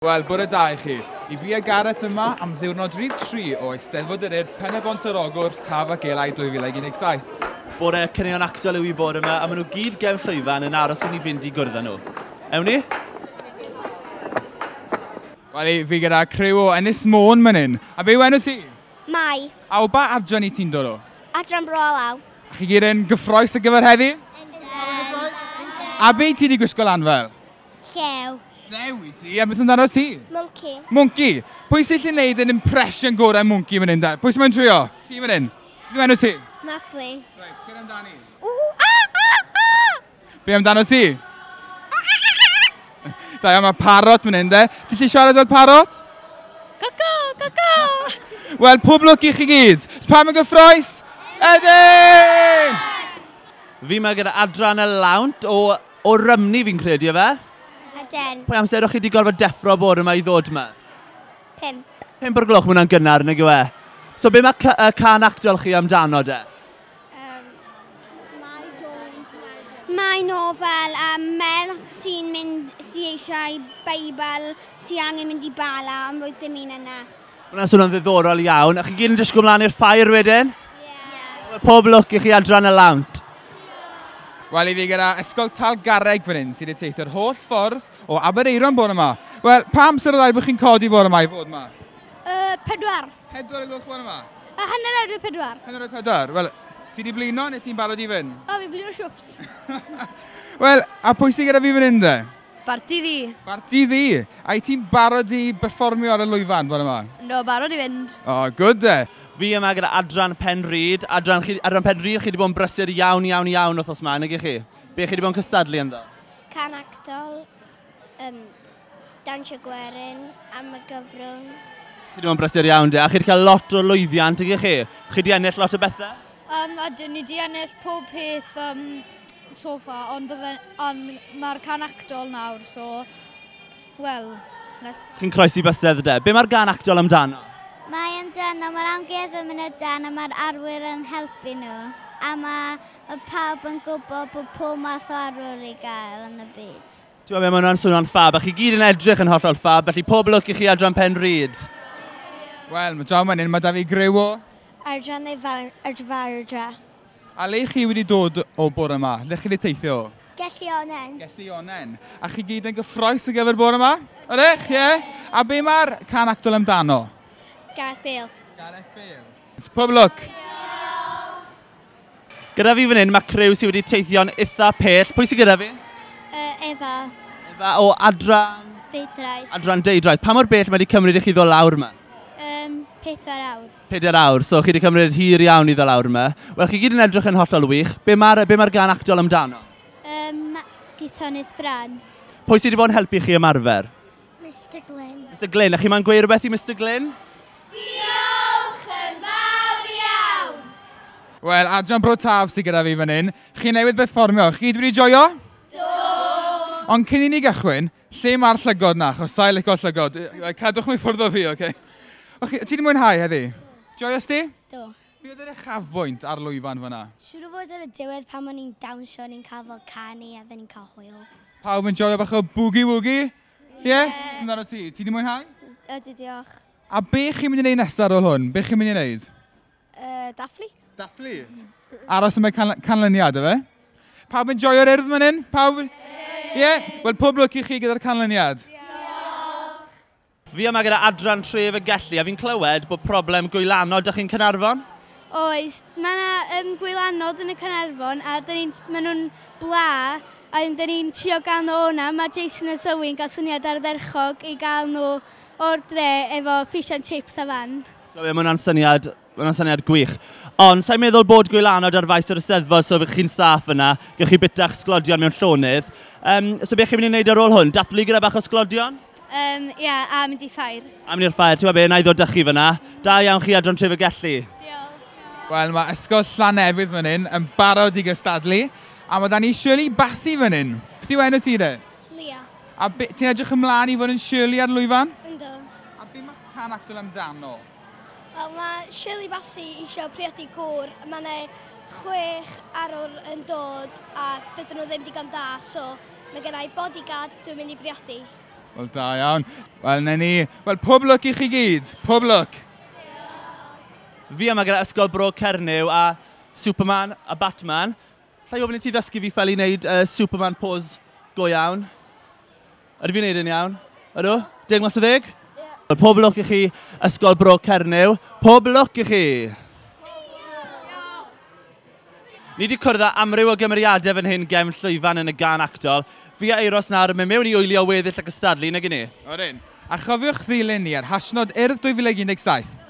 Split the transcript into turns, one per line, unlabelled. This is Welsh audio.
Wel, bore da i chi. I fi a Gareth yma am ddiwrnod rhif 3 o Eisteddfod yr Urdd Pen-y-bont yr Ogwr, Taf ac Elai 2017.
Bore caneuon actol yw i bore yma, a maen nhw gyd gefn llwyfan yn aros i ni fynd i gwrdd â nhw. Ewn ni?
Wel, i fi gyda criw o Ynys Môn man hyn. A be yw enw ti?
Mai.
A o ba adran i ti'n dod o?
Adran Bro Alaw.
A chi gyd yn gyffroes ar gyfer heddi?
Yndyn.
A be ti wedi gwisgo lan fel?
Llew.
Llew i ti? A beth amdano ti?
Monkey.
Monkey. Pwy sy'n gallu gwneud yn impression gorau monkey fan hyn, da? Pwy sy'n mynd trio? Ti fan hyn? Beth yw enw ti?
Mabli.
Reit, cer amdani.
Ww, a, a, a!
Be amdano ti? Da iawn, mae parrot fan hyn, de. Ti'n gallu siarad fel parrot?
Coco, coco!
Wel, pob lwc i chi gyd. Pam yn gyffroes? Ydyn!
Fi yma gyda adran y lawnt o, o Rymni fi'n credu, efe?
Ydyn.
Pwy amser o'ch chi wedi gorfod deffro bore yma i ddod yma?
5.
5 o'r gloch, mae hwnna'n gynnar, nag yw e? So be mae can actol chi amdano de?
Mae nofel am merch sy'n mynd, sy eisiau Beibl, sy angen mynd i Bala, ond roedd ddim un yna.
Hwnna'n swnio'n ddiddorol iawn. A chi gyd yn disgwyl mlaen i'r ffair wedyn?
Ie.
Pob lwc i chi adran y lawnt.
Wel, i fi gyda Ysgol Talgarreg fan hyn, sydd wedi teithio'r holl ffordd o Aberaeron bore yma. Wel, pa amser oedd rhaid bod chi'n codi bore yma i fod yma?
4.
4 o'r gloch bore yma?
3:30.
3:15. Wel, ti wedi blino neu ti'n barod i fynd?
O, fi blino siwps.
Wel, a pwy sydd gyda fi fan hyn de?
Barti ddi.
Barti ddi. A i ti'n barod i berfformio ar y lwyfan bore yma?
No, barod i fynd.
O, oh, good de.
Fi yma gyda adran Penrhyd. Adran, chi, adran Penrhyd, chi wedi bod yn brysur iawn, iawn, iawn wythnos yma, nag ych chi? Be chi wedi bod yn cystadlu ynddo?
Can actol, dawnsio gwerin, am y gyfrwng.
Chi wedi bod yn brysur iawn de, a chi wedi cael lot o lwyddiant, ag ych chi? Chi wedi ennill lot o bethau?
Ydyn, ni wedi ennill pob peth so far, ond, ond mae'r can actol nawr, so, wel, nes.
Chi'n croesi bysedd de. Be mae'r gan actol amdano?
Mae amdano, mae'r amgueddfa yn mynd dan a mae'r arwyr yn helpu nhw. A mae pawb yn gwybod bod pob math o arwyr i gael yn y byd.
Ti'n gwybod be, mae hwnna'n swnio'n ffab, a chi gyd yn edrych yn hollol ffab, felly pob lwc i chi adran Penrhyd.
Wel, mae draw fan hyn, mae da fi griw o.
Adran neu Ardra.
A le chi wedi dod o bore yma? Le chi wedi teithio?
Gellionen.
Gellionen. A chi gyd yn gyffroes ar gyfer bore yma? Ydych, ie? A be mae'r can actol amdano?
Gareth Bale.
Gareth Bale. Pob lwc.
Gyda fi fan hyn, mae criw sydd wedi teithio'n eitha pell. Pwy sydd gyda fi?
Efa.
Efa o adran...
Deudraeth.
Adran Deudraeth. Pa mor bell mae wedi cymryd i chi ddod lawr yma?
4 awr.
4 awr, so chi wedi cymryd hir iawn i ddod lawr yma. Wel, chi gyd yn edrych yn hollol wych. Be mae'r be mae'r gan actol amdano?
Gitonydd Bran.
Pwy sydd wedi bod yn helpu chi ymarfer?
Mr Glyn.
Mr Glyn, a chi ma'n gweud rhywbeth i Mr Glyn?
Diolch yn fawr iawn!
Wel, adran Bro Taf sydd gyda fi fan hyn. Chi newydd berfformio. Chi gyd wedi joio?
Do!
Ond cyn i ni gychwyn, lle mae'r llygod na? Achos sa'i licio llygod. Cadwch mi ffwrdd o fi, oce? Okay? Ti wedi mwynhau heddi? Joios ti?
Do.
Be oedd yr uchafbwynt ar lwyfan fyna?
Siŵr o fod ar y diwedd pan o'n i'n dawnsio, o'n i'n cael fel canu a dden ni'n cael hwyl.
Pawb yn joio bach o boogie-woogie? Ie? Yeah? Amdano ti? Ti wedi mwynhau?
Ydy, diolch.
A be chi'n mynd i wneud nesaf ar ôl hwn? Be chi'n mynd i wneud?
Dathlu.
Dathlu? Aros am y canlyniad, efe? Pawb yn joio'r urdd fan hyn? Pawb? Ie? Yeah? Wel, pob lwc i chi gyda'r canlyniad.
Fi yma gyda adran Tref y Gelli, a fi'n clywed bod problem gwylanod ydych chi'n Caernarfon?
Oes, mae yna gwylanod yn y Caernarfon, a maen nhw'n bla, a dyn ni'n trio gael nhw o'na. Mae Jason a Zoe yn cael syniad ardderchog i gael nhw o'r dre efo fish and chips a fan.
So, mae hwnna'n syniad, ma hwnna'n syniad gwych. Ond, sa'n meddwl bod gwylanod ar faes yr Eisteddfod, so chi'n saff yna, gewch chi bita'ch sglodion mewn llonydd. So beth chi'n mynd i wneud ar ôl hwn? Dathlu gyda bach o sglodion?
Ie, a mynd i ffair.
A mynd i'r ffair, ti'n gwybod be, na i ddod â chi fyna. Da iawn chi adran Tref y Gelli.
Diolch.
Wel, mae Ysgol Llannefydd fan hyn yn barod i gystadlu, a mae da ni Shirley Bassey fan hyn. Beth yw enw ti de?
Lia.
A ti'n edrych ymlaen i fod yn Shirley ar lwyfan?
Ynddo.
A be mae'ch can actol amdano?
Wel, mae Shirley Bassey eisiau priodi gŵr. Mae yna 6 arwr yn dod a dydyn nhw ddim digon da, so mae gen i bodyguard dwi'n mynd i briodi.
Wel, da iawn. Wel, na ni. Wel, pob lwc i chi gyd. Pob lwc.
Fi yma gyda Ysgol Bro Cernyw a Superman a Batman. Alla i ofyn i ti ddysgu fi fel i wneud Superman pose go iawn? Ydw fi'n wneud yn iawn? Ydw? 10 mas o 10? Yeah. Pob lwc i chi, Ysgol Bro Cernyw. Pob lwc i chi! Ni wedi cwrdd â amryw o gymeriadau fan hyn gefn llwyfan yn y gân actol. Fi a Euros nawr yn mynd mewn i wylio weddill y cystadlu, nag i ni?
Odyn. A chofiwch ddilyn ni ar hashnod Urdd 2017.